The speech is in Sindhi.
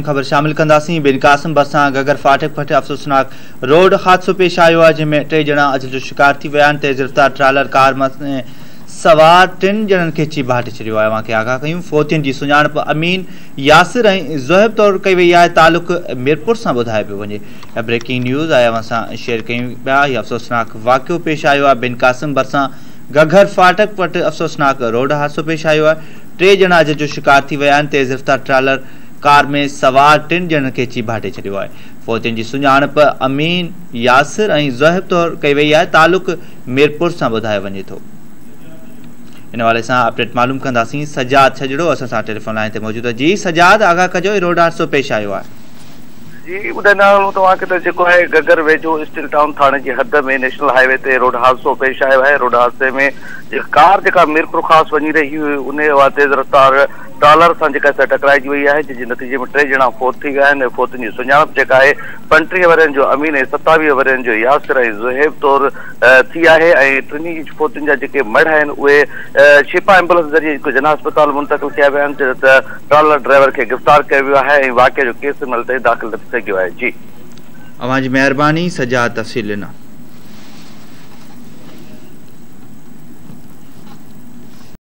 خبر شامل ڪنداسين. بن قاسم ڀرسان گهگهر ڦاٽڪ وٽ افسوسناڪ روڊ حادثو پيش آيو آهي جنهن ۾ ٽي ڄڻا اجل جو شڪار ٿي ويا آهن. تيز رفتار ٽرالر ڪار ۾ سوار ٽن ڄڻن کي چيڀاٽي ڇڏيو آهي. اوهان کي آگاهه ڪيون فوتين جي سڃاڻپ امين، ياسر ۽ زوهيب طور ڪئي وئي آهي. تعلق ميرپور سان ٻڌايو پيو وڃي. بريڪنگ نيوز آهي اوهان سان شيئر ڪيون پيا. هي افسوسناڪ واقعو پيش آيو آهي. بن قاسم ڀرسان گهگهر ڦاٽڪ وٽ افسوسناڪ روڊ حادثو پيش آيو آهي. ٽي ڄڻا اجل جو شڪار ٿي ويا آهن. تيز رفتار ٽرالر ڪار ۾ سوار ٽن ڄڻن کي چيڀاٽي ڇڏيو آهي. فوتين جي سڃاڻپ امين، ياسر ۽ زوهيب طور ڪئي وئي آهي. تعلق ميرپور سان ٻڌايو وڃي ٿو. ان حوالي سان اپڊيٽ معلوم ڪنداسين. سجاد ڇڄڙو اسان سان ٽيليفون لائين تي موجود آهي. جي سجاد آگاهه ڪجو هي روڊ حادثو پيش آيو آهي. جي ٻڌائيندا هلون توهان کي ته جيڪو آهي گهگهر ويجهو اسٽيل ٽائون ٿاڻي جي حد ۾ نيشنل هاء وي تي روڊ حادثو پيش آيو آهي. روڊ حادثي ۾ جيڪا ڪار جيڪا ميرپورخاص وڃي رهي هئي انهي اها تيز رفتار ٽرالر سان جيڪا سا ٽڪرائجي وئي آهي جنهن جي نتيجي ۾ ٽي ڄڻا فوت ٿي ويا آهن ۽ فوتين جي سڃاڻپ جيڪا آهي 35 ورهين جو امين ۽ 27 ورهين جو ياسر ۽ زوهيب طور ٿي آهي ۽ ٽنهي فوتين جا جيڪي مڙهه آهن اهي شفا ايمبولنس ذريعي جيڪو جناح اسپتال منتقل ڪيا ويا آهن جڏهن ته ٽرالر ڊرائيور کي گرفتار ڪيو ويو آهي ۽ واقعي جو ڪيس هن مهل تائين داخل نه ٿي سگهيو آهي جي. اوهان جي مهرباني سجاد تفصيل ڏنا.